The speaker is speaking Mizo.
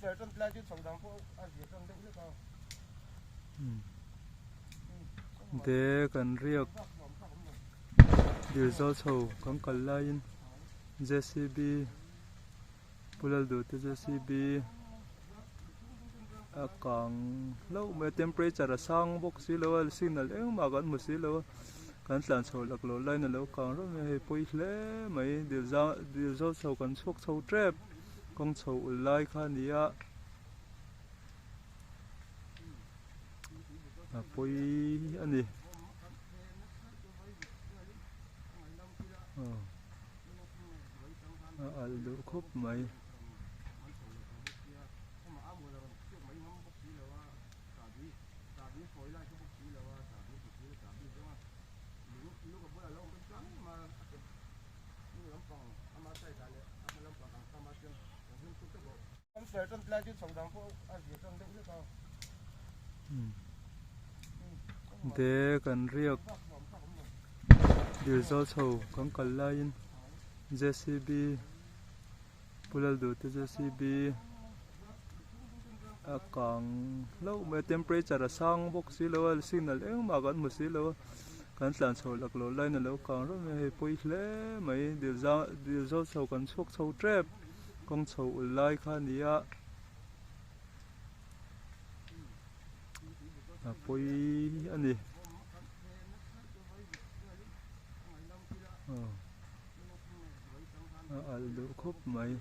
De kan riak dil zawl chho kan kal laiin jcb Pu Lalduhte jcb a kang hlauh mai a temperature a sang bawk si lo a signal engmah kan hmu si lo a kan tlan chho lak loh laiin a lo kang reuh mai a hei pawi hle mai dil zau dil zawl chho kan chhuak chho tep kawng chho ul lai kha a ni a. A pawi a ni. A alh duh khawp mai. De kan riak dil zawl chho kan kal laiin jcb Pu Lalduhte jcb a kang hlauh mai a temperature a sang bawk si lo a signal engmah kan hmu si lo a kan tlan chho lak loh laiin a lo kang reuh mai a hei pawi hle mai dil zau dil zawl chho kan chhuak chho tep. Kawng chho ul lai kha a ni a, a pawi a ni. A alh duh khawp mai.